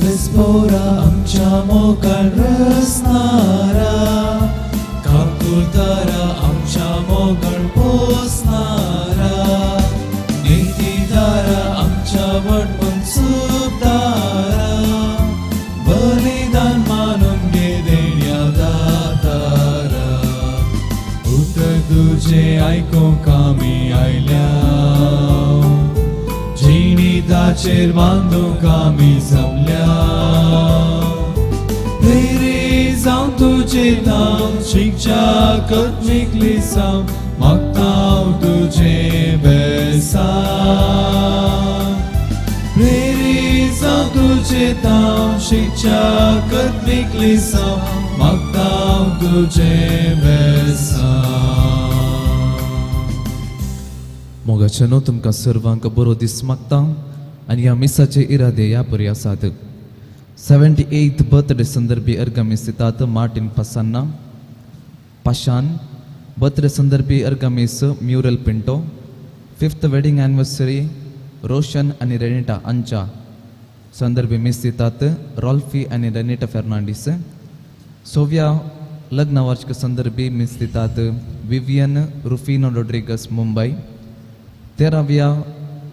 सर्वेस्पोरा आमच्या मोगान रचणारा, काकुळतारा आमच्या मोगान पोसणारा, नितीदारा आमच्या वटमन सुखदारा, बलिदान मानून घे देण्या दातारा. उतर तुझे आयकूंक आमी आयल्या, जिणी ताचेर बांदूंक आमी जमल्या. प्रेरीत जावन तुजें नांव शिकच्या कत्मीक लिसांव मागता हांव तुजें बेसांव. प्रेरीत जावन तुजें नांव शिकच्या कत्मीक लिसांव मागता हांव तुजें बेसांव. मोगाचे न्हू, तुमकां सर्वांक बरो दीस मागता आनी ह्या मिसाचे इरादे ह्या परी आसात. 78th birthday संदर्भी अर्गामीस दितात मार्टीन पासान्ना पाशान. बर्थडे संदर्भी अर्गामीस Muriel Pinto. Fifth wedding anniversary Roshan आनी रेनिटा हांच्या संदर्भी मीस दितात रॉल्फी आनी रेनिटा फेर्नांडीस. सोव्या लग्न वार्षिक संदर्भी मीस दितात विवियन रुफिनो रोड्रिगस, मुंबय. 13व्या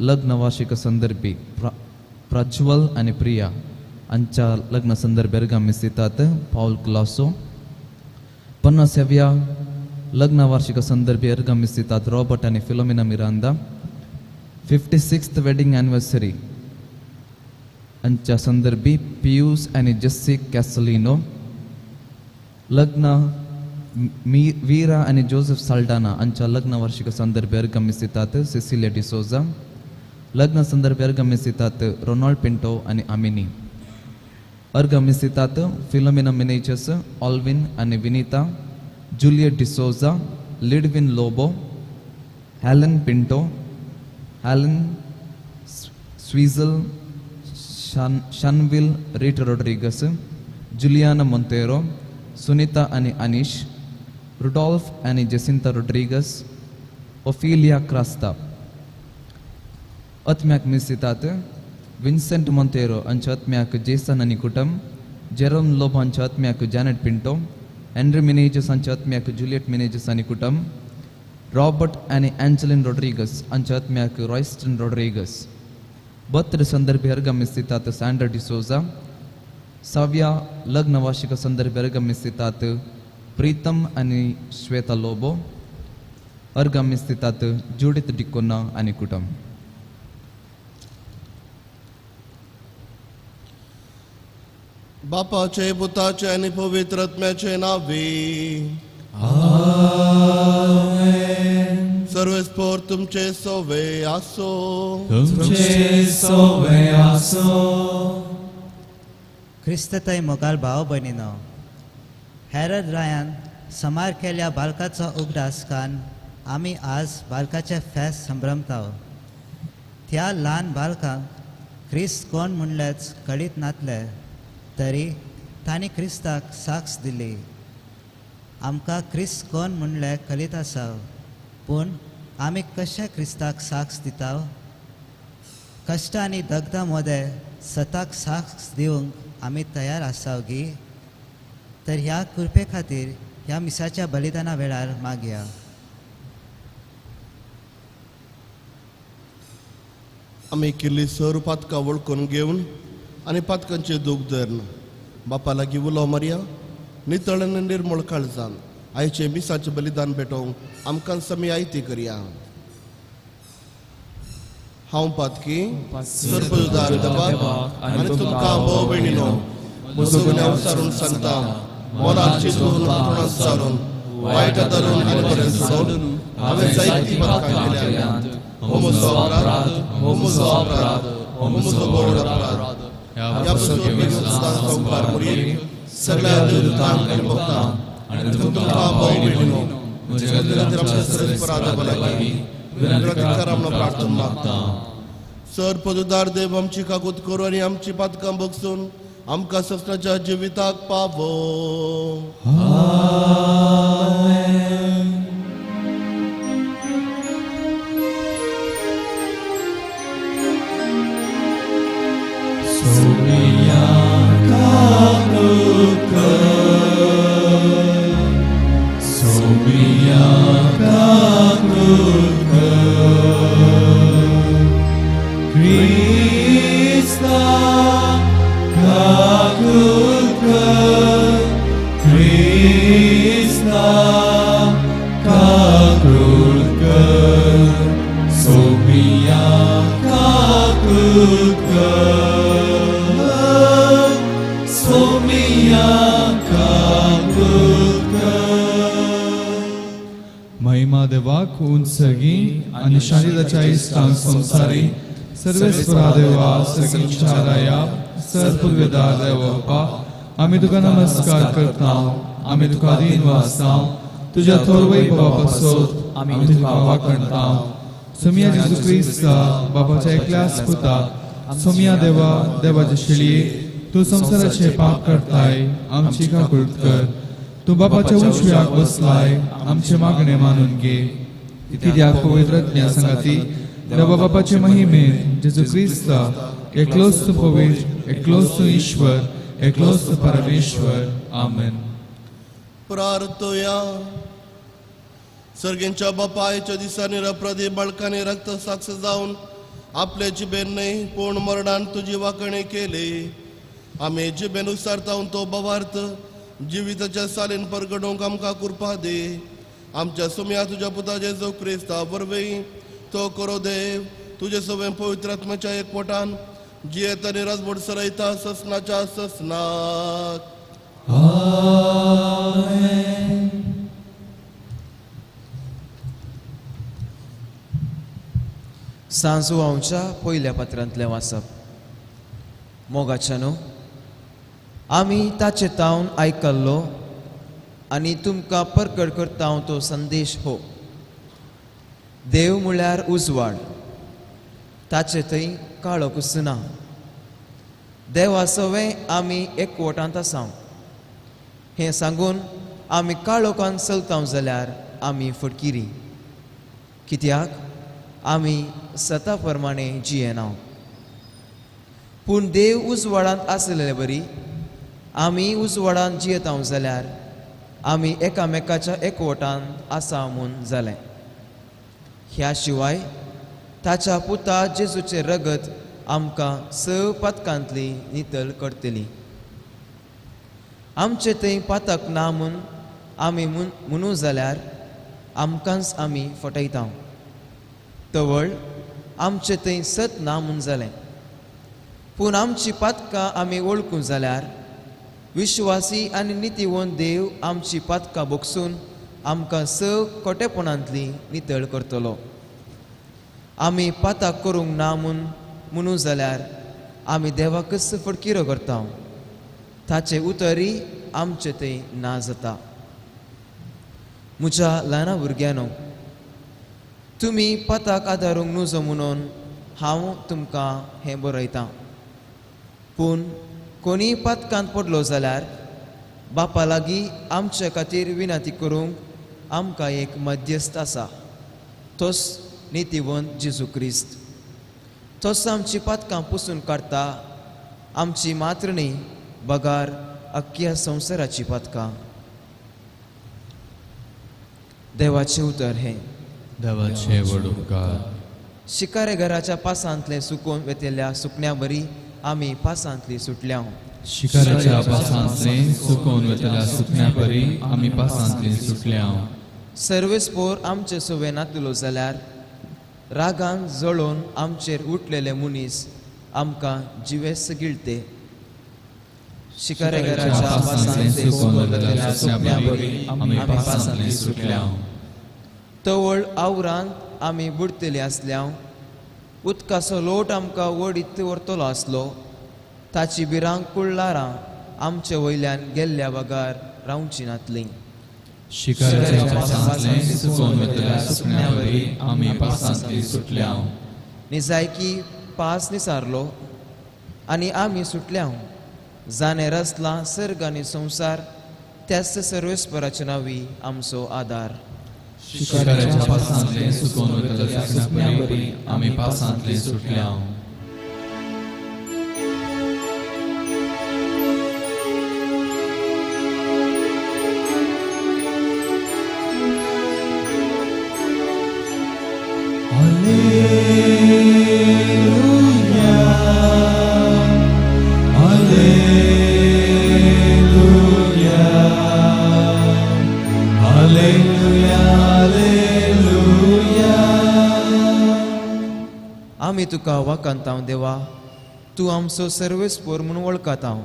लग्न वार्षिक संदर्भी प्रज्वल आनी प्रिया हांच्या लग्न संदर्भी अर्गामीस दितात पावल क्लासो. 50व्या लग्न वार्षिक संदर्भी अर्गामीस दितात रॉबर्ट आनी Philomena Miranda. 56th wedding anniversary हांच्या संदर्भी पियूस आनी जेस्सी कॅसलिनो. लग्न वीरा आनी जोसेफ साल्डाना हांच्या लग्न वार्षिक संदर्भी अर्गामीस दितात सिसिलिया डिसोजा. लग्न संदर्भी अर्गामीस दितात रोनाल्ड पिंटो आनी आमिनी. अर्गामीस दितात फिलोमिना मिनेजस, ऑल्विन आनी Vinita, Juliet D'Souza, Lidwin Lobo, Helen Pinto, Helen Sweezal, Shanvil Reet Rodrigues, Juliana Monteiro, Sunita आनी अनीश, रुडॉल्फ आनी जेसिंता रोड्रिगस, ओफिलिया क्रास्ता. आत्म्याक मीस दितात विन्सेंट मोंतेरो हांच्या आत्म्याक जेसन आनी कुटम, जेरोम लोबो हांच्या आत्म्याक जॅनेट पिंटो, हेनरी मिनेजस हांच्या आत्म्याक जुलियट मिनेजस आनी कुटम, रॉबर्ट आनी अँजलिन रोड्रिगस हांच्या आत्म्याक रॉयस्टन रोड्रिगस. बर्थडे संदर्भी अर्गामीस दितात सँड्रा डिसोजा. सव्या लग्न वार्षिक संदर्भी अर्गामीस दितात प्रीतम आनी श्वेता लोबो. अर्गामीस दितात जुडीत डिकोना आनी कुटम. बापाचे, पुताचे आनी पवित्र आत्म्याचे नावे. आमेन. सर्वेस्पोर तुमचे सोवे आसो. तुमचे सोवे आसो. क्रिस्ततय मोगाल भाव भयणीनो, हेरद रायान समार केल्या बालकाचो उगडास कान आमी आज बालकाचें फेस्त संभ्रमता. त्या ल्हान बालकांक क्रिस्त कोण म्हणलेच कळीत नातले तरी तांणी क्रिस्ताक साक्ष दिली. आमकां क्रिस्त कोण म्हणलें कळीत आसा, पूण आमी कशें क्रिस्ताक साक्ष दिता? कश्ट आनी दगदा मदें सताक साक्ष दिवंक आमी तयार आसाव गी? तर ह्या कृपे खातीर ह्या मिसाच्या बलिदाना वेळार मागया. आमी केल्ली सर पातकां वळखून घेवन आनी पातकांचे दूख धरून बापा लागीं उलो मारया. नितळ आनी निर्मळ काळजान आयचे मिसाचें बलिदान भेटोवंक आमकां समी आयती करया. हांव पातकी सर्पदार देवा आनी तुमकां भोव भयणीनो म्हजो गुन्यांव सारून सांगता. मनात चिंतून, तोंडान सारून, वायट धरून आनी बरें सोडून हांवें जायतीं पातकां केल्यांत. हो म्हजो अपराध, हो म्हजो अपराध, हो म्हजो व्हड अपराध. ह्या पसून बेगीन सदां संवसार मुरयेक सगळ्या देवदूतांक आनी भक्तांक आनी तुमकां भोव भयणीनो म्हजे खातीर आमच्या सर्वेस्परा देवा लागीं विनंती करा म्हणून प्रार्थना मागता. सर पदुदार देव आमची कागूत करूं आनी आमची पातकां बगसून आमकां ससनाच्या जिविताक पावो. आमेन. सोम्या काकूत कर, सोम्या काकूत कर, क्रिस्ता काकूत कर, क्रिस्ता काकूत कर, सोम्या काकूत कर, सोम्या काकूत कर. महिमा देवाक उंच सगी आनी शांतीताच्या इश्टांक संवसारी सर्वेस्परा देवा सगळींच्या राया सर्वपुर्वेदार देव बापा, आमी तुका नमस्कार करता, आमी तुका दीन वाचता. तुज्या थोर वैभवा पासत आमी तुका वाखणता. सोमिया जेजू क्रिस्ता, बापाच्या एकल्याच पुता, सोमिया देवा, देवाचे शिळये, तूं संवसाराचे पाप करताय, आमची काकूळट कर. तूं बापाच्या उजव्याक बसलाय, आमचे मागणे मानून घे. कित्याक पवित्र आत्म्या सांगाती देवा बापाचे महिमेन जेजू क्रिस्ता एकलोच तूं पवित्र, एकलोच तूं ईश्वर, एकलोच तूं परमेश्वर. आमेन. प्रार्थया. सर्गेंच्या बापायच्या दिसांनी रप्रदी बाळकांनी रक्त साक्ष जावन आपले जिबेन न्हय पूण मरणान तुजी वाकणी केली. आमी जिबेन उसारता तो बवार्थ जिविताच्या सालीन परगडोवंक आमकां कृपा दी. आमच्या सुम्या तुज्या पुता जेजू क्रिस्ता वरवीं, तो करो देव तुजे सवें पवित्र आत्म्याच्या एकवटान जियेत आनी राजवट सरयता ससनाच्या ससनाक. आमेन. सांजुआंवच्या पयल्या पत्रांतलें वाचप. मोगाच्यानो, आमी ताचे तावन आयकल्लो आनी तुमकां परगट करता तो संदेश हो. देव म्हळ्यार उजवाड, ताचे थंय काळोख ना. देवा सवें आमी एकवटांत आसा हें सांगून आमी काळोखान चलता जाल्यार आमी फटकिरी, कित्याक आमी सता प्रमाणे जियेना. पूण देव उजवाडांत आसलेले बरी आमी उजवाडांत जियेता जाल्यार आमी एकामेकाच्या एकवटांत आसा म्हूण जालें. ह्या शिवाय ताच्या पुता जेजूचें रगत आमकां स पातकांतली नितळ करतली. आमचे थंय पातक ना म्हूण आमी म्हणू जाल्यार आमकांच आमी फटयता. तवळ आमचे थंय सत ना म्हूण जालें. पूण आमची पातकां आमी वळखूं जाल्यार विश्वासी आनी नितीवंत देव आमची पातकां बोगसून आमकां स कोटेपणांतली नितळ करतलो. आमी पाताक करूंक ना म्हूण म्हणू जाल्यार आमी देवाकच फटकिरो करता, ताचे उतरी आमचे थंय ना जाता. म्हज्या ल्हाना भुरग्यांनो, तुमी पाताक आदारूंक नुजो म्हणून हांव तुमकां हें बरयतां. पूण कोणीय पातकांत पडलो जाल्यार बापा लागीं आमचे खातीर विनंती करूंक आमकां एक मध्यस्थ आसा, तोच नितीवंत जेजू क्रिस्त. तोच आमची पातकां पुसून काडटा, आमची मात्र न्ही बगार अख्ख्या संवसाराची पातकां. देवाचें उतर हें. देवाचे व्हड उपकार. शिकारे घराच्या पासांतलें सुकोवन वेतल्या सुकण्या बरी आमी पासांतली सुटल्या. शिकाराच्या पासांतलें सुकोवन वेतल्या सुकण्या बरी आमी पासांतली सुटल्या. सर्वेस्पोर आमचे सवे नातलो जाल्यार रागान जळोवन आमचेर उठलेले मनीस आमकां जिवेस गिळते. शिकारे घराच्या पासांतलें सुकोवन वेतल्या सुकण्या बरी आमी पासांतली सुटल्या. तवळ आवरांत आमी बुडतली आसल्या, उदकाचो लोट आमकां वडीत व्हरतलो आसलो, ताची भिरांकूळ ल्हारां आमचे वयल्यान गेल्ल्या बगार रावची नातली. शिकाराच्या पासांतलें सुकोवन वेतल्या सुकण्या बरी आमी पासांतली सुटल्या. निजायकी पास निसारलो आनी आमी सुटल्या. जाणें रचलां सर्ग आनी संवसार त्याच सर्वेस्पराच्या नांवी आमचो आदार. शिकाराच्या पासांतलें सुकोवन वेतल्या सुकण्या बरी आमी पासांतली सुटल्या. आमी तुका वाकांतांव देवा, तूं आमचो सर्वेस्पोर म्हूण वळखातांव.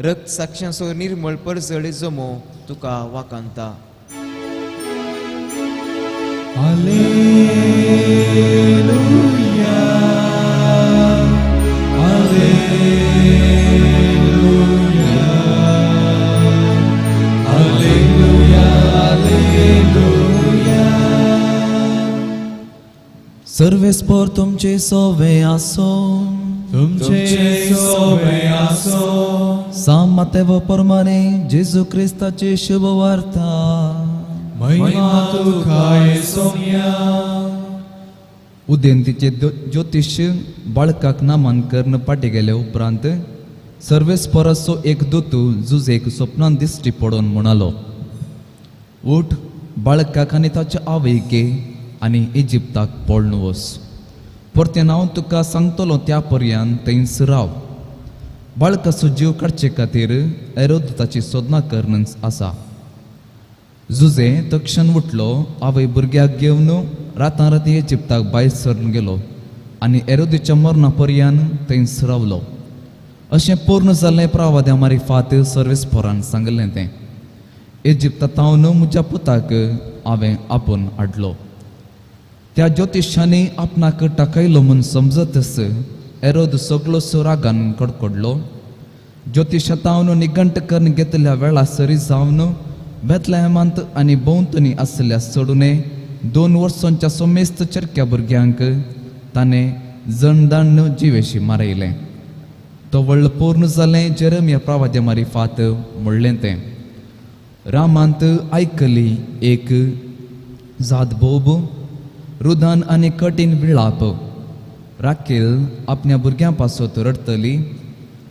रक्त साक्षांचो निर्मळ परजळी जमो तुका वाकांता. Alleluia, Alleluia, Alleluia, Alleluia. सर्वेस्पोर तुमचे सोवे आसो, तुमचे सोवे आसो. सांत मातेव प्रमाणे जेजू क्रिस्ताची शुभवार्ता. महिमा तुका येसोम्या. उदेंतीचे ज्योतिश बाळकाक नामान करून पाटी गेले उपरांत सर्वेस्पोराचो एक दूत जुजेक स्वप्नान दिश्टी पडून म्हणालो, उठ, बाळकाक आनी ताचे आवयके आनी इजिप्ताक पळून वच. परतें हांव तुका सांगतलो त्या पर्यंत थंयच राव. बाळकाचो जीव काडचे खातीर एरोद ताची सोदना करून आसा. जुजे तक्षण उठलो, आवय भुरग्याक घेवन रातां राती इजिप्ताक भायर सरून गेलो आनी एरोदीच्या मरणा पर्यंत थंयच रावलो. अशें पूर्ण जाल्लें प्रावाद्या मारिफात सर्वेस्पोरान सांगलें तें. इजिप्ता तावन म्हज्या पुताक हांवें आपोवन हाडलो. त्या ज्योतिशांनी आपणाक टाकयलो म्हूण समजतच एरोद सगळोसो रागान कडकडलो. ज्योतिशा तावन निघंट करून घेतल्या वेळा सरी जावन बेतलेहमांत आनी भोंवतणी आसल्या सोडून 2 वर्सांच्या समेस्त चरक्या भुरग्यांक ताणें जणदाण जिवेशी मारयलें. तो व्हडलो पूर्ण जालें जेरमिया प्रवाद्या मारिफात म्हणलें तें. रामांत आयकली एक जात बोब, रुदान आनी कठीण विळाप. राखेल आपल्या भुरग्यां पासत रडटली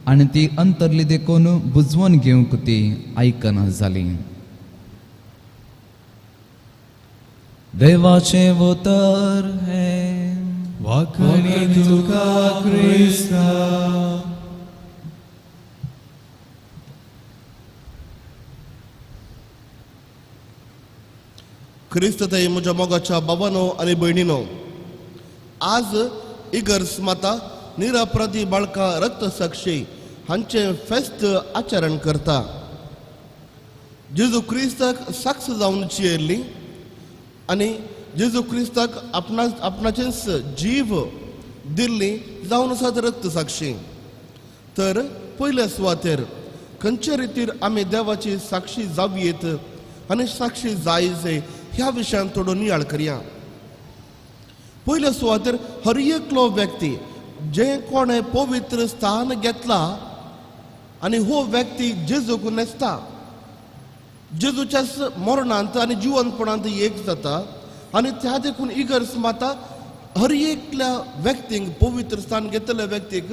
आनी ती अंतरली देखून बुजवून घेवंक ती आयकना जाली. देवाचें उतर हें. वाखणी तुका क्रिस्ता. क्रिस्त थंय म्हज्या मोगाच्या बाबानो आनी भयणीनो, आज इगर्स माता निरपराधी बाळका रक्तसाक्षी हांचें फेस्त आचरण करता. जेजू क्रिस्ताक साक्ष जावन चियेल्ली आनी जेजू क्रिस्ताक आपणाचेंच जीव दिल्ली जावन आसात रक्तसाक्षी. तर पयल्या सुवातेर खंयचे रितीर आमी देवाची साक्षी जावयेत आनी साक्षी जाय जाय ह्या विशयान थोडो नियाळ करया. पयल्या सुवातेर हर एकलो व्यक्ती जे कोणें पवित्र स्थान घेतला आनी हो व्यक्ती जेजूक न्हेसता, जेजूच्याच मरणांत आनी जिवनपणांत एक जाता आनी त्या देखून इगर्ज माता हर एकल्या व्यक्तींक पवित्र स्थान घेतल्या व्यक्तीक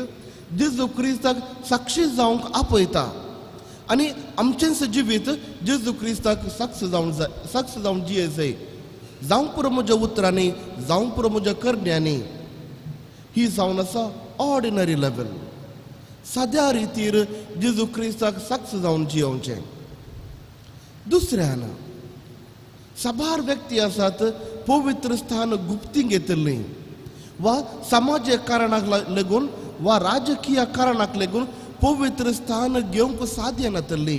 जेजू क्रिस्ताक साक्षी जावंक आपयता आनी आमचेंच जिवीत जेजू क्रिस्ताक साक्ष जावन जाय, साक्ष जावन जिये जाय. जावंक पुरो म्हज्या उतरांनी, जावंक पुरो म्हज्या करण्यांनी. ही जावन आसा ऑर्डिनरी लेवल, साद्या रितीर जेजू क्रिस्ताक साक्ष जावन जियोवचें. दुसऱ्यान साबार व्यक्ती आसात पवित्र स्थान गुप्ती घेतिल्लीं वा समाजीक कारणाक लागून वा राजकीय कारणाक लागून पवित्र स्थान घेवंक साध्य नातल्ली,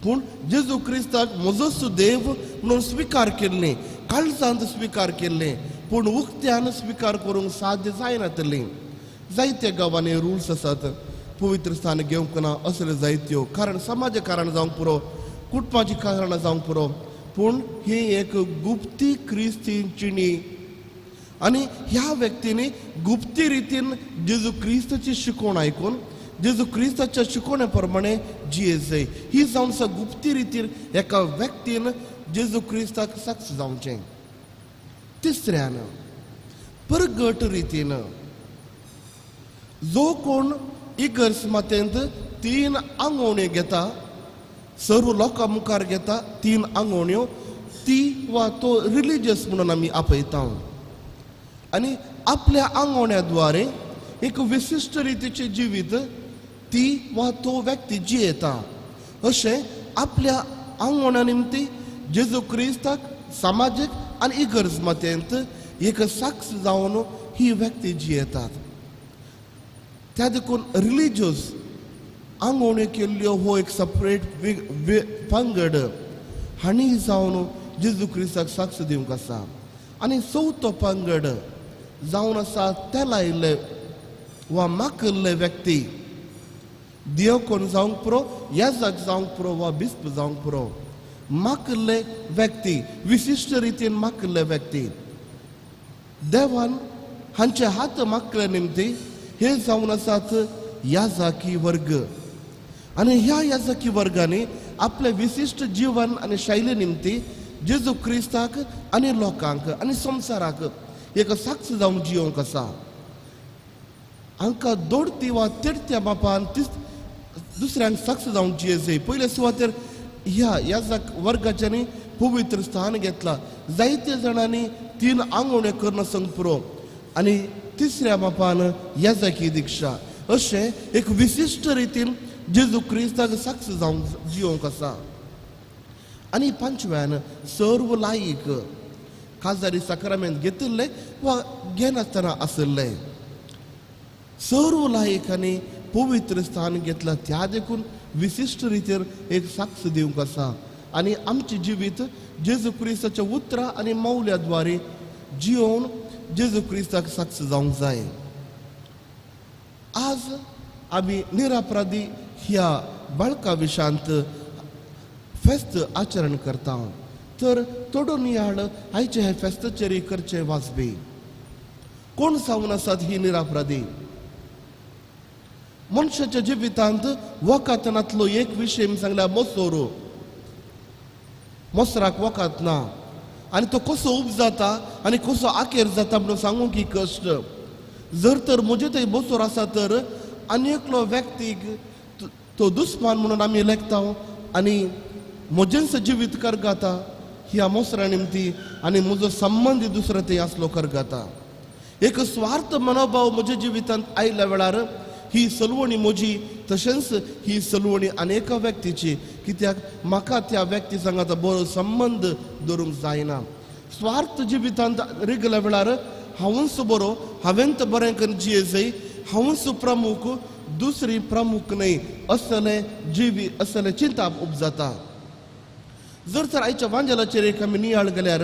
पूण जेजू क्रिस्ताक म्हजोच देव म्हणून स्विकार केल्ली, काळजांत स्विकार केल्ले, पूण उक्त्यान स्विकार करूंक साध्य जायनातल्ली. जायत्या गांवांनी रुल्स आसात पवित्र स्थान घेवंक ना असले जायत्यो कारण, समाज कारण जावंक पुरो, कुटुंबाची कारणां जावंक पुरो, पूण ही एक गुप्ती क्रिस्ती चिणी आनी ह्या व्यक्तींनी गुप्ती रितीन जेजू क्रिस्ताची शिकवण आयकून जेजू क्रिस्ताच्या शिकवणे प्रमाणे जिये जाय. ही जावन आसा गुप्ती रितीन एका व्यक्तीन जेजू क्रिस्ताक साक्ष जावचें. तिसऱ्यान परगट रितीन जो कोण इगर्ज मातेंत 3 आंगवण्यो घेता, सर्व लोकां मुखार घेता 3 आंगवण्यो, ती वा तो रिलिजियस म्हणून आमी आपयता आनी आपल्या आंगवण्या द्वारे एक विशिश्ट रितीचें जिवीत ती वा तो व्यक्ती जियेता. अशें आपल्या आंगवण्या निमती जेजू क्रिस्ताक सामाजीक आनी इगर्ज मातेंत एक साक्ष जावन ही व्यक्ती जियेतात. त्या देखून रिलिजियस आंगवण्यो केल्ल्यो हो एक सपरेट पंगड हांणी जावन जेजू क्रिस्ताक साक्ष दिवंक आसा. आनी चवथो पंगड जावन आसा तेलायल्ले वा माकल्ले व्यक्ती, दियोकोन जावंक पुरो, याजक जावंक पुरो वा बिस्प जावंक पुरो, माकल्ले व्यक्ती, विशिश्ट रितीन माकल्ले व्यक्ती देवान हांचे हात माकले निमती हे जावन आसात याजकी वर्ग. आनी ह्या याजकी वर्गांनी आपले विशिश्ट जीवन आनी शैली निमती जेजू क्रिस्ताक आनी लोकांक आनी संवसाराक एक साक्ष जावन जियोंक आसा. हांकां दोडती वा तिडत्या बापान दुसऱ्यांक साक्ष जावन जिये जाय. पयले सुवातेर ह्या याजक वर्गाच्यांनी पवित्र स्थान घेतला. जायते जाणांनी 3 आंगवण्यो करून संग पुरो आनी तिसऱ्या बापान याजकी दिक्षा अशें एक विशिश्ट रितीन जेजू क्रिस्ताक साक्ष जावन जियोंक आसा. आनी पांचव्यान सर्व लायक काजारी साक्रामेंत घेतिल्ले वा घेनासतना आशिल्ले सर्व लायकांनी पवित्र स्थान घेतला. त्या देखून विशिश्ट रितीर एक साक्ष दिवंक आसा. आनी आमचें जिवीत जेजू क्रिस्ताच्या उतरां आनी मौल्या द्वारे जियोवन जेजू क्रिस्ताक साक्ष जावंक जाय. आज आमी निरापराधी ह्या बाळका विशांत फेस्त आचरण करता. तर थोडो नियाळ आयचे हे फेस्ताचेर करचे वाजबी. कोण जावन आसात ही निरापराधी? मनशाच्या जिवितांत वखदांतलो एक विशय सांगल्या मोसोर, मोसराक वखद ना आनी तो कसो उब जाता आनी कसो आखेर जाता म्हणून सांगूंक की कश्ट. जर तर म्हजे थंय मोसोर आसा तर आनी एकलो व्यक्तीक तो दुस्मान म्हणून आमी लेखता आनी म्हजेंच जिवीत करगाता ह्या मोसरा निमती आनी म्हजो संबंदी दुसरो थंय आसलो करगाता. एक स्वार्थ मनोभाव म्हज्या जिवितांत आयल्या वेळार ही सलवणी म्हजी तशेंच ही सलवणी अनेका व्यक्तीची, कित्याक म्हाका त्या व्यक्ती सांगाता बरो संबंद दवरूंक जायना. स्वार्थ जिवितांत रिगल्या वेळार हांवूच बरो, हांवें तर बरें करून जिये जाय, हांवूच प्रमुख, दुसरी प्रमुख न्हय असले जिवी असले चिंताप उपजाता. जर तर आयच्या वांजेलाचेर एक आमी नियाळ गेल्यार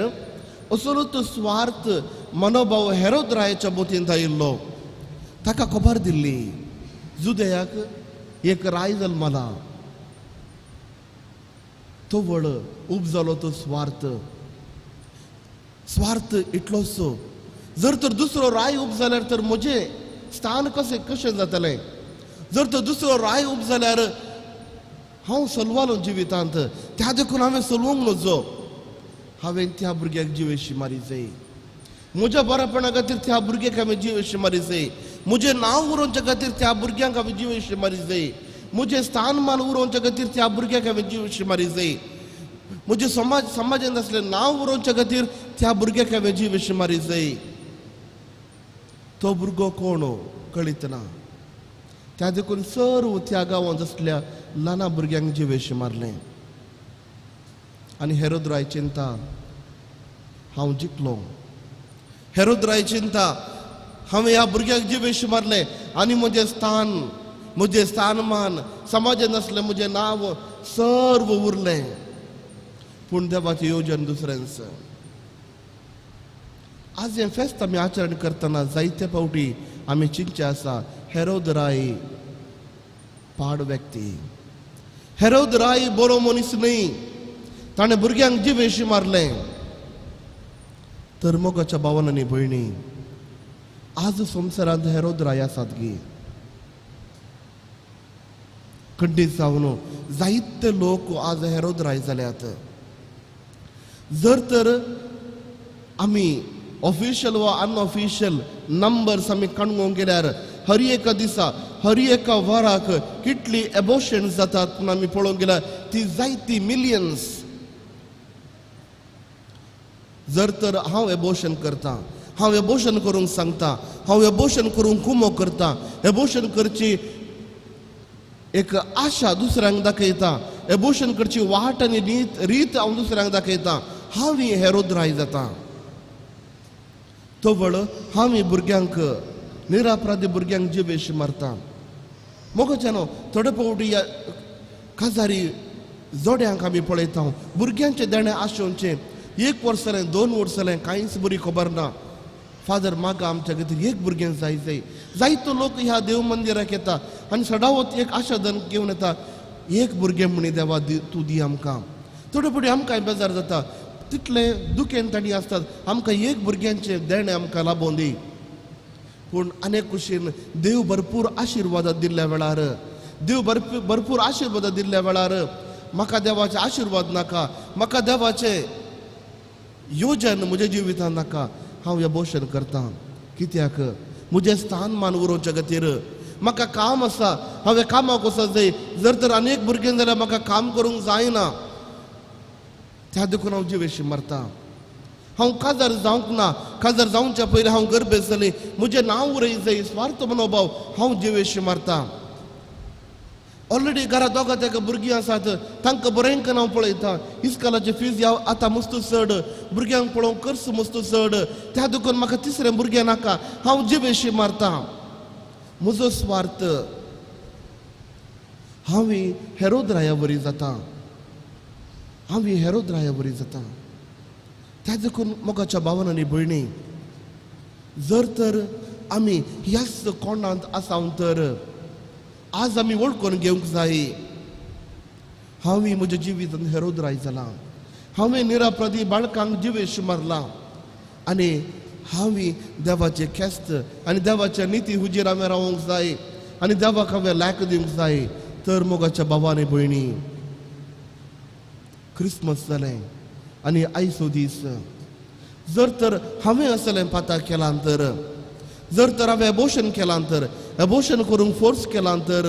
असलो तो स्वार्थ मनोभाव हेरोद रायाच्या बोतींत आयिल्लो. ताका खबर दिल्ली जुदयाक एक राय जल्मला, तो व्हड उपजालो तो स्वार्थ. स्वार्थ इतलोसो जर तर दुसरो राय उब जाल्यार तर म्हजें स्थान कशें कशें जातलें? जर तर दुसरो राय उब जाल्यार हांव सलवालो जिवितांत, त्या देखून हांवें सलवंक नजो. हांवें त्या भुरग्याक जिवेशी मारी जाय, म्हज्या बरेपणा खातीर त्या भुरग्याक हांवें जिवेशी मारी जाय, म्हजें नांव उरोवच्या खातीर त्या भुरग्यांक हांवें जिवेशी मारी जाय, म्हजें स्थानमान उरोवच्या खातीर त्या भुरग्याक हांवें जिवेशी मारी जाय, म्हजें समाजांत आसलें नांव उरोवच्या खातीर त्या भुरग्याक हांवें जिवेशी मारी जाय. तो भुरगो कोण कळीत ना. त्या देखून सर्व त्या गांवांत आसल्या ल्हाना भुरग्यांक जिवेशी मारलें. आनी हेरोद राय चिंता हांव जिखलो, हेरोद राय चिंता हांवें ह्या भुरग्यांक जिवेशी मारलें आनी म्हजें स्थान, म्हजें स्थानमान, समाजांत आसलें म्हजें नांव सर्व उरलें. पूण देवाचें येवजण दुसऱ्यांच. आज हें फेस्त आमी आचरण करतना जायते फावटी आमी चिंतचें आसा हेरोद राय पाड व्यक्ती, हेरोद राय बरो मनीस न्हय, ताणें भुरग्यांक जिवेशी मारलें. तर मोगाच्या भावान आनी भयणी, आज संवसारांत हेरोद राय आसात गी खंडीत जावन जायते लोक आज हेरोद राय जाल्यात. जर तर आमी ऑफिशियल वा अनऑफिशियल नंबर्स आमी काणूंक गेल्यार हर एका दिसा हर एका वराक कितली एबोशन जातात पूण आमी पळोवंक गेल्यार ती जायती मिलियन्स. जर तर हांव एबोशन करता, हांव एबोशन करूंक सांगता, हांव एबोशन करूंक कुमो करता, एबोशन करची एक आशा दुसऱ्यांक दाखयता, एबोशन करची वाट आनी रीत हांव दुसऱ्यांक दाखयता, हांव हेरोद राय जाता. तवळ आमी भुरग्यांक निरापराधी भुरग्यांक जिवेश मारता. मोगाच्यानो थोडे फावटी ह्या काजारी जोड्यांक आमी पळयता भुरग्यांचें देणें आशोवचें 1 वर्स जालें 2 वर्स जालें कांयच बरी खबर ना. फादर मागा आमच्या खातीर एक भुरगें जाय जाय. जायतो लोक ह्या देव मंदिराक येता आनी सदांच एक आशाधन घेवन येता, एक भुरगें म्हणी देवा तूं दी आमकां. थोडे फावटी आमकांय बेजार जाता, तितलें दुखेन तांणी आसतात, आमकां एक भुरग्यांचें देणें आमकां लाबोवन दी. पूण अनेक कुशीन देव भरपूर आशिर्वाद दिल्ल्या वेळार, देव भरपूर आशिर्वाद दिल्ल्या वेळार म्हाका देवाचे आशिर्वाद नाका, म्हाका देवाचें योजन म्हज्या जिवितांत नाका, हांव एबोशन करता. कित्याक म्हजें स्थान मान उरोवच्या खातीर म्हाका काम आसा, हांवें कामाक वचत जाय. जर तर अनेक भुरगें जाल्यार म्हाका काम करूंक जायना, त्या देखून हांव जिवेशी मारता. हांव काजार जावंक ना, काजार जावच्या पयलीं हांव गर्भेस्त जालें, म्हजें नांव उरय जाय, स्वार्थ मनोभाव, हांव जिवेशी मारता. ऑलरेडी घरा दोगां तेका भुरगीं आसात, तांकां बरें हांव पळयता. इस्कॉलाची फीज ह्या आतां मस्त चड, भुरग्यांक पळोवंक खर्च मस्त चड, त्या देखून म्हाका तिसरें भुरगें नाका, हांव जिवेशी मारता. म्हजो स्वार्थ. हांव हेरोद राया वरी जाता, हांव हेरोद राया वरी जाता. त्या देखून मोगाच्या भावान आनी भयणी, जर तर आमी ह्याच कोणांत आसा तर आज आमी वळखून घेवंक जाय, हांवें म्हज्या जिवितांत हेरोद राय जाला, हांवें निरापराधी बाळकांक जिवेश मारला आनी हांवें देवाचें खेस्त आनी देवाच्या निती हुजीर हांवें रावंक जाय आनी देवाक हांवें लायक दिवंक जाय. तर मोगाच्या भावा आनी भयणी, क्रिसमस जालें आनी आयचो दीस, जर तर हांवें असलें पाता केलां तर, जर तर हांवें एबोशन केलां तर, एबोशन करूंक फोर्स केलां तर,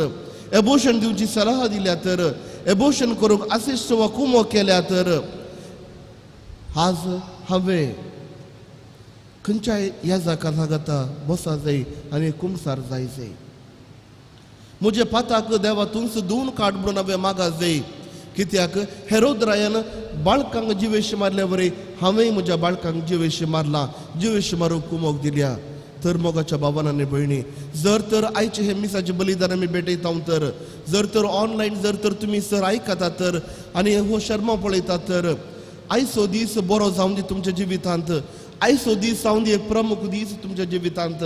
एबोशन दिवची सलाह दिल्या तर, एबोशन करूंक असिस्ट वा कुमो केल्या तर, आज हांवें खंयच्याय ह्या जाका लागता बसा जाय आनी कुमसार जाय जाय. म्हजे पाताक देवा तुमच धुवन काड म्हणून हांवें मागा जाय. कित्याक हेरोद रायान बाळकांक जिवेश मारल्या वरी हांवें म्हज्या बाळकांक जिवेश मारला, जिवेश मारूंक कुमोक दिल्या. तर मोगाच्या भावान आनी भयणी, जर तर आयचे हे मिसाचे बलिदान आमी भेटयता तर, जर तर ऑनलायन जर तर तुमी सर आयकता तर आनी हो शर्मा पळयता तर, आयचो दीस बरो जावन दी तुमच्या जिवितांत, आयचो दीस जावन दी एक प्रमुख दीस तुमच्या जिवितांत.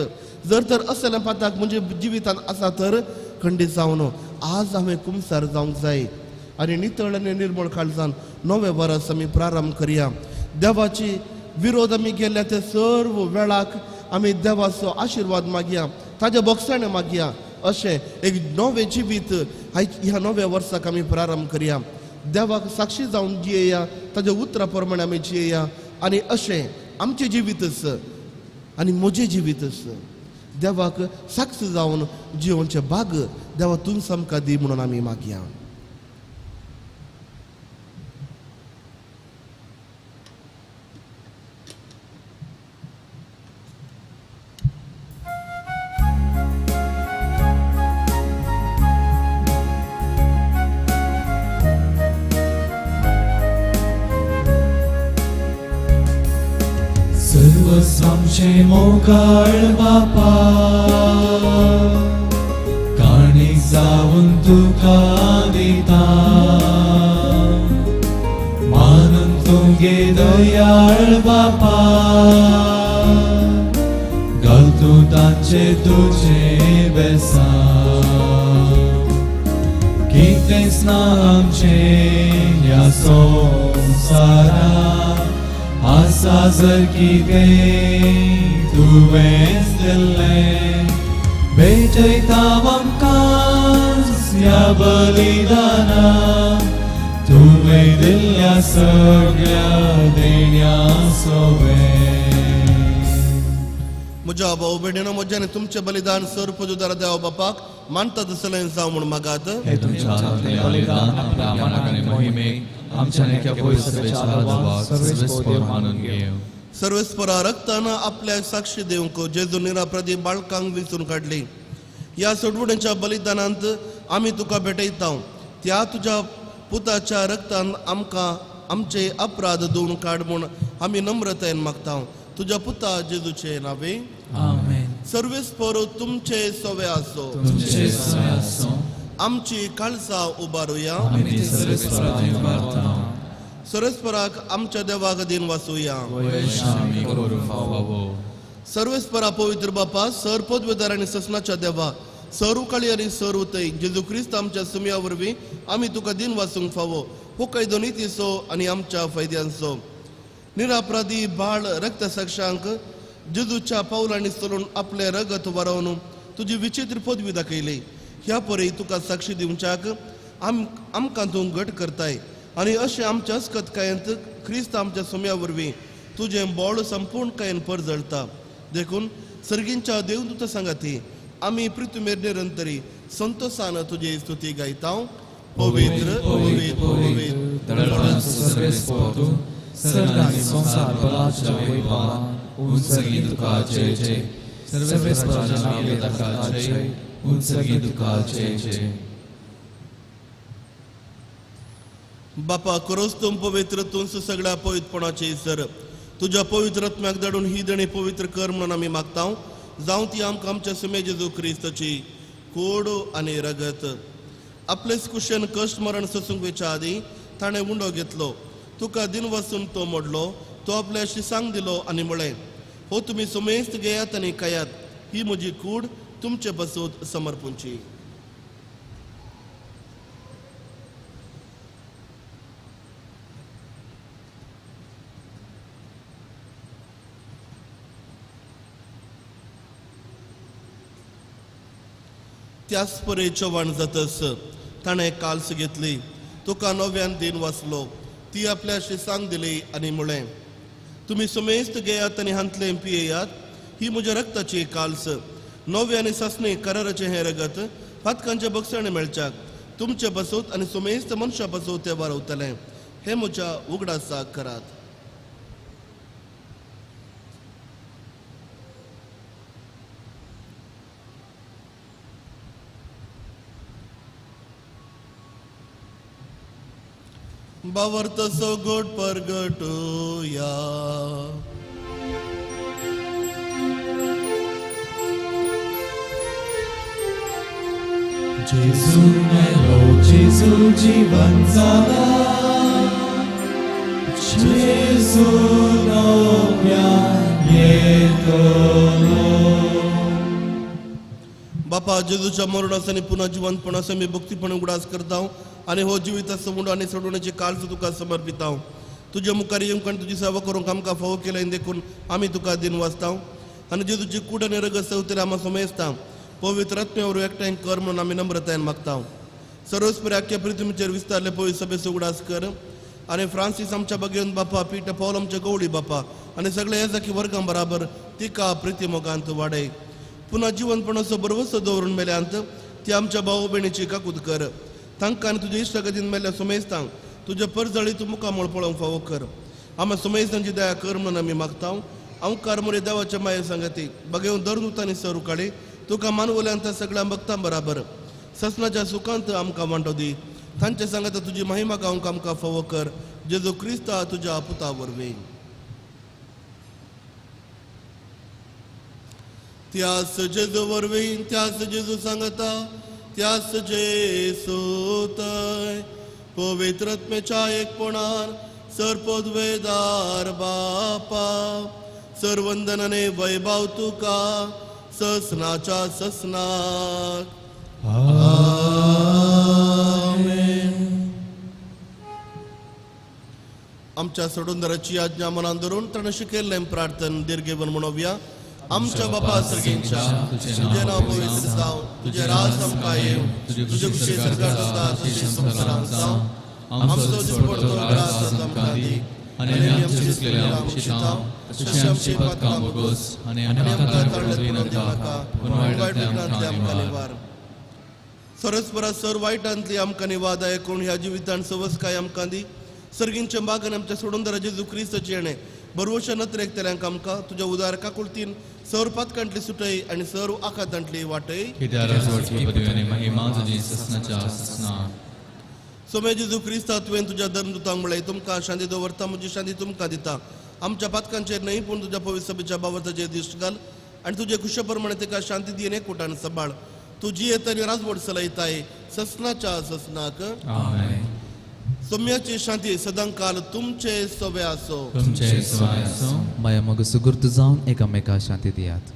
जर तर असलें पाताक म्हज्या जिवितांत आसा तर खंडीत जावन आज हांवें कुमसार जावंक जाय आनी नितळ आनी निर्मळ काळजान नवें वर्स आमी प्रारंभ करया. देवाची विरोध आमी केल्या ते सर्व वेळाक आमी देवाचो आशिर्वाद मागया, ताज्या बोगसाणें मागया. अशें एक नवें जिवीत ह्या नव्या वर्साक आमी प्रारंभ करया. देवाक साक्षी जावन जियेया, ताज्या उतरा प्रमाणे आमी जियेया आनी अशें आमचें जिवीतच आनी म्हजें जिवीतच देवाक साक्ष जावन जिवनचें भाग देवा तूंच आमकां दी म्हणून आमी मागया. सर्वस्वामचे मोगाळ बापा, काणीक जावन तुका दिता, मानून तुगे दयाळ बापा, घालतू तांचे तुजे बेसा. कितेंच ना आमचें ह्या संवसारांत, आसा जर कितें तुवेंच दिल्लें, भेटयता आमकांच ह्या बलिदानाक, तुवें दिल्ल्या सगळ्या देण्या सोवें. म्हज्या भाव भयणीनो, म्हजें आनी तुमचें बलिदान सर पुजुदार देवा बापाक मानता तसलें जावं म्हूण मागात. हे तुमच्या हातांतलें बलिदान आपल्या मानाक आनी महिमेक आमच्या नेक्या मानून घेव. सर्वेस्परा रक्तान आपल्या साक्षी दिवंक जेजू निरापराधी बाळकांक विंचून काडली. ह्या सोडवणेच्या बलिदानांत आमी तुका भेटयता, त्या तुज्या पुताच्या रक्तान आमकां आमचे अपराध धुवन काड म्हूण आमी नम्रतायेन मागता. तुज्या पुता जेजूचे नावे. आमेन. सर्वेस्पर तुमचे सवे आसो. तुमचे सवे आसो. आमची काळसा उबारुया. आमी ती सर्वेस्परा थंय उबारता. सर्वेस्पराक आमच्या देवाक दिन वाचुया. आमी करूंक फावो. सर्वेस्परा पवित्र बापा, सर पदवेदार आनी ससनाच्या देवा, सर उकाळी आनी सर उतय जेजू क्रिस्त आमच्या सुमया वरवीं आमी तुका दिन वाचूंक फावो. हो कायदो नितीचो आनी आमच्या फायद्यांचो. निरापराधी बाळ रक्तसाक्षांक जेजूच्या पावलांनी चलून आपलें रगत वारोवन तुजी विचित्र पदवी दाखयली. ह्या परी तुका साक्षी दिवच्याक आमकां तूं घट करताय आनी अशें आमच्या अस्कतकायेंत क्रिस्त आमच्या सुम्या वरवीं तुजें बोळ संपूर्ण कायेन परजळता. देखून सर्गींच्या देवदूता सांगाती आमी पृथ्वीर निरंतरी संतोषान तुजी स्तुती गायता. पवित्र पवित्र पवित्र सर्गांनी संवसार बलाच्या वैभवान उंचगी तुका जय जय. सर्वेस्पराच्या नावे ताका जय. उंचगी तुका जय जय. बापा करोस तूं पवित्र तूंच सगळ्या पवित्रपणाचे सर. तुज्या पवित्र आत्म्याक धाडून ही देणी पवित्र कर म्हणून आमी मागता. जावं ती आमकां आमच्या सुमे जेजू क्रिस्ताची कोड आनी रगत. आपलेच कुशेन कश्ट मरण सोसूंक वेच्या आदीं ताणें उंडो घेतलो. तुका दिन वसून तो मोडलो. तो आपल्या शिसांक दिलो आनी म्हळें, हो तुमी सुमेस्त घेयात आनी खायात, ही म्हजी कूड तुमचे बसूत समर्पूंची. त्याच परे चव्हाण जातस ताणें काल्स घेतली. तुका नव्यान दिन वाचलो. ती आपल्या शिसांक दिली आनी म्हळें, तुमी सुमेस्त घेयात आनी हांतलें पियेयात, ही म्हज्या रक्ताची काल्स. नवे आनी सासणी कराराचें हें रगत पातकांच्या बक्षाणे मेळच्याक तुमचे बसोत आनी सुमेस्त मनशां बसोत तें वारवतलें. हें म्हज्या उगडासाक करात. बावर्त सोगोट परगटूया. जेजू मेलो, जेजू जीवन जाला, जेजू नव्यान येतलो. बापा जेजूच्या मरणाचो आनी पुन्हा जिवंतपणाचो आमी भक्तीपणे उगडास करता आनी हो जिविताचो उंडो आनी सोडवण्याची काळज तुका समर्पिता. तुज्या मुखार येवंक आनी तुजी सेवा करूंक आमकां फावो केलें देखून आमी तुका दिन वाचता. आनी जेजूची कूड आनी रगत सवतरी आमकां समजता. पवित्र आत्म्या वरवीं एकठांय कर म्हणून आमी नम्रतायेन मागता. सर्वस्परी आख्या पृथ्वीचेर विस्तारले पवित्र सभेचो उगडास कर आनी फ्रांसीस आमच्या बगेवन बापा, पीटर पावल आमच्या गवळी बापा आनी सगळ्या येजाकी वर्गां बराबर तिका प्रिती मोगांत वाडय. पुन्हा जिवनपणाचो बरवसो दवरून मेल्यांत ती आमच्या भाव भयणीची काकूत कर. तांकां आनी तुज्या इश्टागतीन मेल्ल्या सुमेस्तांक तुज्या परजळी तूं मुखामळ पळोवंक फावो कर. आमच्या सुमेस्तांची दया कर म्हणून आमी मागता. अंकार मुरे देवाच्या माये सांगती बगेवन दरदूतांनी सर उकाडी तुका मानवल्यांत सगळ्या भक्तां बराबर ससनाच्या सुखांत आमकां वांटो दी. तांचे सांगता तुजी महिमा गावंक आमकां फावो कर. जेजू क्रिस्ता तुज्या पुता वरवीं. त्यास जेजू वरवीं, त्यास जेजू सांगता, त्यास जेसूतय पवित्र आत्म्याच्या एकपणान सर्पोद्वेदार बापा सर्वंदनाने वैभव तुका ससनाच्या ससनाक. आमेन. आमच्या सोडूनदाराची आज्ञा मनान धरून ताणें शिकयल्लें प्रार्थन दीर्घेवन म्हणोवया. आमच्या बापा सर्गींच्या, तुजें नांव पवित्र जावं, तुजें राज आमकां येवं, तुजें खुशी सरकार जाता तशें संवसारांत जावं. आमचो दिसपडतो ग्रास आज आमकां दी आनी आमी आमचे चुकलेले आमी शितांव तशें आमची पातकां भोगोस आनी आमकां ताळ्ळें पडूं दिवनाका, पूण वायटांतल्यान आमकां निवार. सरस्परा सर वायटांतली आमकां निवाद आयकून ह्या जिवितान सवसकाय आमकां दी. सर्गींच्या बागान आमच्या सोडूनदारा जेजू क्रिस्ताचें येणें बरवशा नत्रेक तेल्यांक आमकां तुज्या उदार काकुळतीन सर्व पातकांतली सुटय आनी सर्व आखातांतली वाटय. सोमे जेजू क्रिस्ता तुवें तुज्या धर्मदूतांक म्हळें, तुमकां शांती दवरता, म्हजी शांती तुमकां दिता. आमच्या पातकांचेर न्हय पूण तुज्या पवित्र सभेच्या बाबताचेर दिश्ट घाल आनी तुजे खुशे प्रमाणे तिका शांती दी एकवटान सांबाळ. तुजी येत आनी राजवट चलयताय ससनाच्या ससनाक. आमेन. सोम्याची शांती सदांकाल तुमचे सवे आसो. तुमचे सवे आसो. माया मग सुगुर्त जावन एकामेका शांती दियात.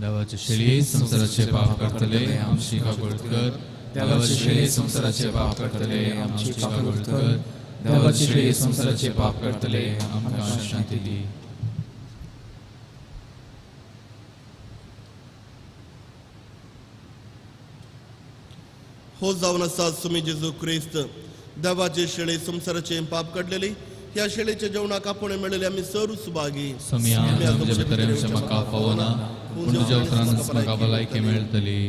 देवाचे शेळी संवसाराचे पाप करतले आमची काकूळ कर. देवाचे शेळी संवसाराचे पाप करतले आमची काकूळ कर. देवाचे शेळी संवसाराचे पाप करतले आमकां शांती दी. हो जावन आसा सुमी जेजू क्रिस्त देवाचे शेळी संवसाराचे पाप काडलेली. ह्या शेळीच्या जेवणाक आपोवणें मेळिल्ले आमी सर्व सुभागी. सोम्या तुमच्या भितर येवचें म्हाका फावना पूण तुज्या उतरानच म्हाका भलायकी मेळटली.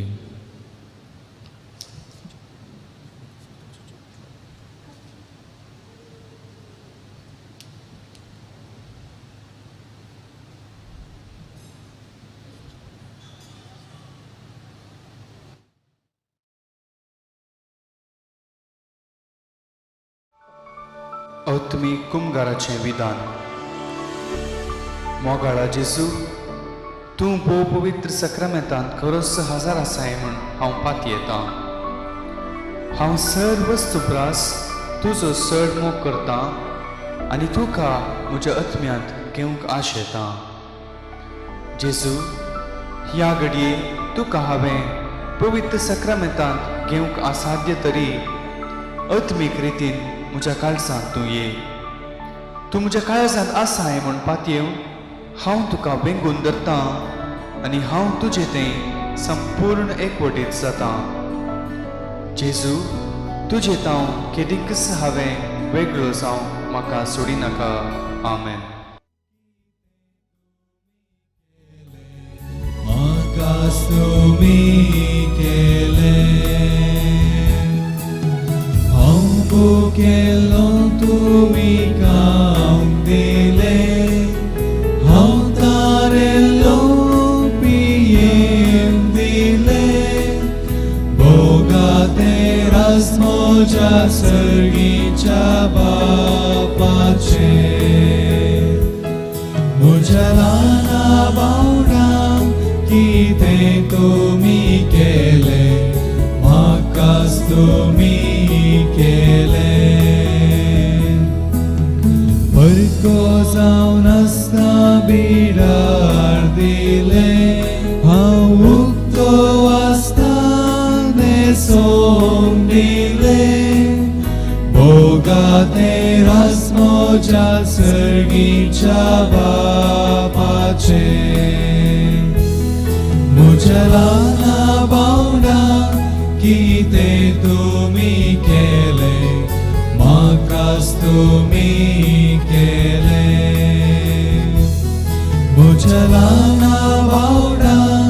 आत्मीक कुमगाराचें विधान. मोगाळा जेजू, तूं भोव पवित्र सक्रामेंतांत खरोच हजार आसाय म्हूण हांव पातयेतां. हांव सर्व वस्तू प्रास तुजो चड मोग करतां आनी तुका म्हज्या आत्म्यांत घेवंक आशेतां. जेजू, ह्या घडये तुका हांवें पवित्र सक्रामेंतांत घेवंक असाध्य तरी आत्मीक रितीन म्हज्या काळजांत तूं ये. तूं म्हज्या काळजांत आसाय म्हूण पातयेवन हांव तुका वेंगून धरतां आनी हांव तुजें तें संपूर्ण एकवटीत जातां. जेजू, तुजें तांव केदीकच हांवें वेगळो जावं म्हाका सोडिनाका. आमेन. केलो तुमी काम दिले हांव तारेलो पियेम दिले भोगाते रास म्हज्या सर्गीच्या बापाचे. म्हज्या ल्हाना भावडां कितें तुमी केलें म्हाकाच तुमी केलें. परको जावन आसतना बिडार दिलें हांव उक्तो आसतना न्हेसोवंक दिलें भोगाते रास म्हज्या सर्गीच्या बापाचे. म्हज्या ल्हाना भावडां कितें तुमी केलें म्हाकाच तुमी केलें. म्हज्या ल्हाना भावडां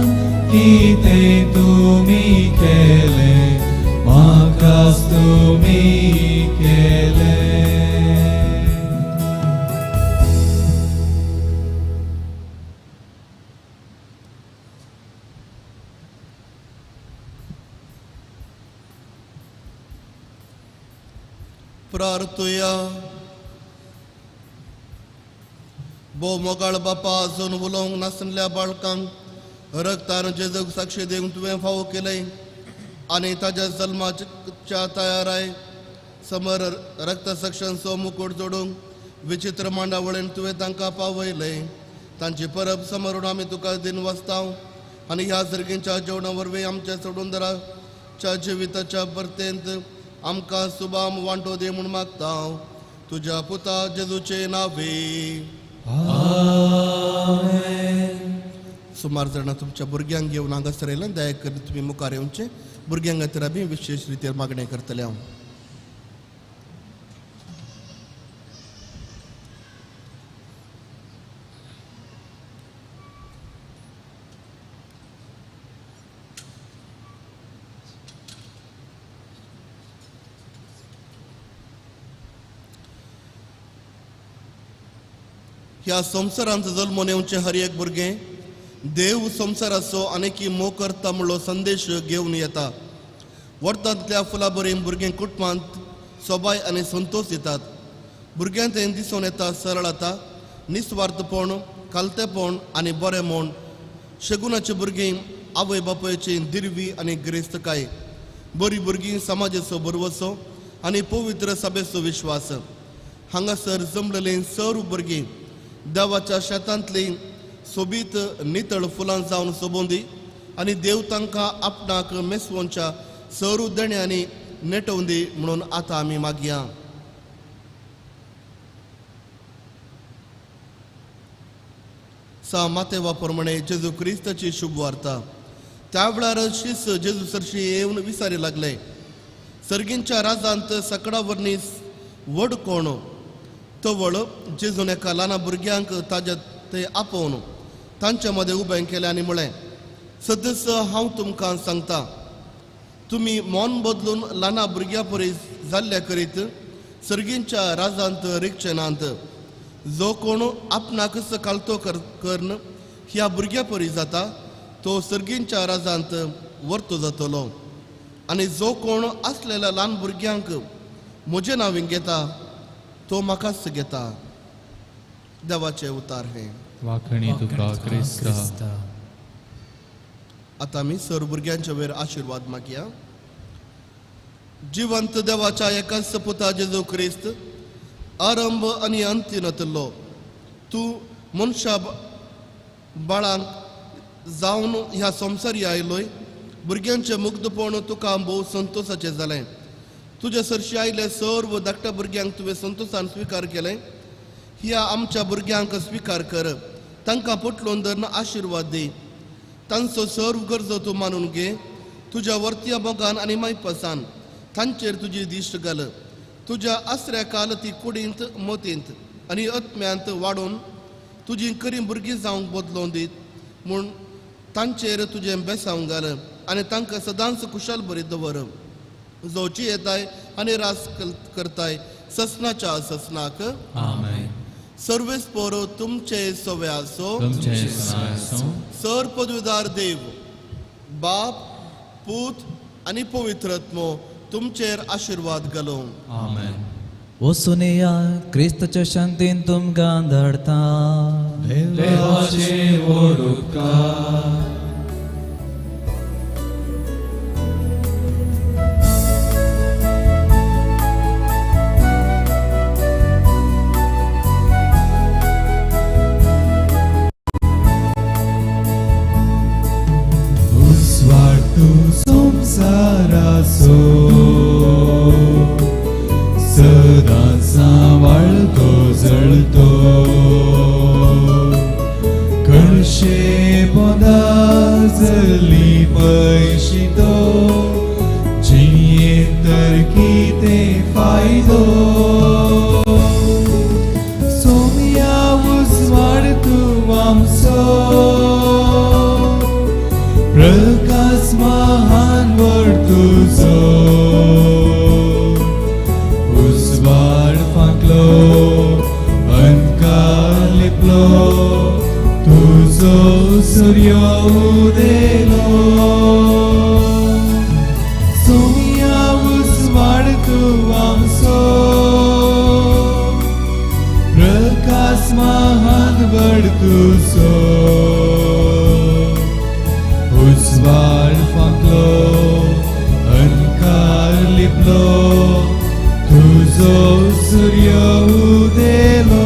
कितें तुमी केलें म्हाकाच तुमी केलें. प्रार्थुया. भोव मोगाळ बापा, अजून उलोवंक नासल्या बाळकांक रगतान जेजूक साक्षी दिवंक तुवें फावो केलें आनी ताज्या जल्माच्या तयाराय समर रक्तसक्षांचो मुकूट जोडूंक विचित्र मांडावळीन तुवें तांकां पावयलें. तांची परब समरून आमी तुका दिन वाचताव आनी ह्या सर्गींच्या जेवणा वरवीं आमच्या सोडूनदाराच्या जिविताच्या भरतेंत आमकां सुबाम वांटो दी म्हूण मागता. तुज्या पुता जेजूचे नावे. आमेन. सुमार जाणां तुमच्या भुरग्यांक घेवन हांगासर येयल्यान दया करून तुमी मुखार येवचें. भुरग्यां खातीर आमी विशेश रितीर मागणें करतले हांव. ह्या संवसारांत जल्मून येवचें हर एक भुरगें देव संवसाराचो आनीकी मोग करता म्हणलो संदेश घेवन येता. वरतांतल्या फुलां बरी भुरगें कुटुंबांत सोबाय आनी संतोश दितात. भुरग्यांक तें दिसून येता सरळता, निस्वार्थपण, खालतेपण आनी बरें म्हूण. शगुनाची भुरगीं आवय बापायची दिरवी आनी गिरेस्तकाय, बरी भुरगीं समाजाचो भरवसो आनी पवित्र सभेचो विश्वास. हांगासर जमलेलीं सर्व भुरगीं देवाच्या शेतांतलीं सोबीत नितळ फुलां जावन सोबोंदी आनी देव तांकां आपणाक मेसवोनच्या सर्व देण्यांनी नेटोवन दी म्हणून आतां आमी मागया. सा मातेवा प्रमाणे जेजू क्रिस्ताची शुभ वार्ता. त्या वेळार शीस जेजू सरशी येवन विचारी लागले, सर्गींच्या राजांत सकडा वरनी व्हड कोण? तवळ जेजून एका ल्हाना भुरग्यांक ताज्या ते आपोवन तांच्या मदें उबें केलें आनी म्हळें, सदस्य हांव तुमकां सांगता, तुमी मन बदलून ल्हाना भुरग्यां परी जाल्ल्या करीत सर्गींच्या राजांत रिगचे नात. जो कोण आपणाकच कालतो करून ह्या भुरग्यां परी जाता तो सर्गींच्या राजांत वर्तो जातलो. आनी जो कोण आसलेल्या ल्हान भुरग्यांक म्हजें नांव घेता तो म्हाकाच घेता. देवाचे उतार हे. वाखणी तुका क्रिस्ता. आतां आमी सर भुरग्यांच्या वयर आशिर्वाद मागया. जिवंत देवाच्या एकाच पुता जेजू क्रिस्त, आरंभ आनी अंत नातलो तूं मनशा बाळांक जावन ह्या संवसारी आयलोय. भुरग्यांचें मुग्धपण तुका भोव संतोशाचें जालें. तुजे सरशी आयले सर्व धाकट्या भुरग्यांक तुवें संतोशान स्विकार केलें. ह्या आमच्या भुरग्यांक स्विकार कर, तांकां पोटलोन धरून आशिर्वाद दी. तांचो सर्व गरजो तूं मानून घे. तुज्या वर्तया मोगान आनी मायपासान तांचेर तुजी दिश्ट घाल. तुज्या आसऱ्या काल ती कुडींत, मतींत आनी आत्म्यांत वाडोवन तुजी करी भुरगीं जावंक बदलोवन दीत म्हूण तांचेर तुजें बेसांव घाल आनी तांकां सदांच कुशाल बरी दवर. जोची येताय आनी रास करताय ससनाच्या ससनाक. आमेन. सर्वेस पोर तुमचे सवे आसो. सर पदवीदार देव बाप, पूत आनी पवित्र आत्मो तुमचेर आशिर्वाद घालूं. आमेन. वसुनिया क्रिस्ताच्या शांतीन तुमकां धाडता. देवाचे व्हड उपकार. संसाराचो सदां सांबाळतो जळतो, कळशे पोंदा जल्ली पयशितो, जियेत तर कितें फायदो. सोम्या उजवाड तूं आमचो, प्रकाश महान व्हड तुजो, उजवाड फांकलो अंधकार लिपलो, तुजो सूर्य उदेलो. सोम्या उजवाड तूं आमचो, प्रकाश महान व्हड तुजो, उजवाड फांकलो अंधकार लिपलो, तुजो सूर्य उदेलो.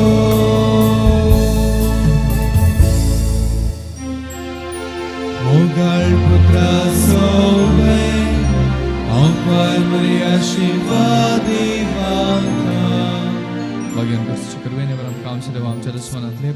मोगाळ पुत्रा सोवे हांव पालमरी आशिर्वाद दिवांका. भाग्यान क्रिस्ताच्या कृपेन आमकां आमच्या देवा आमच्या दुस्मनांतले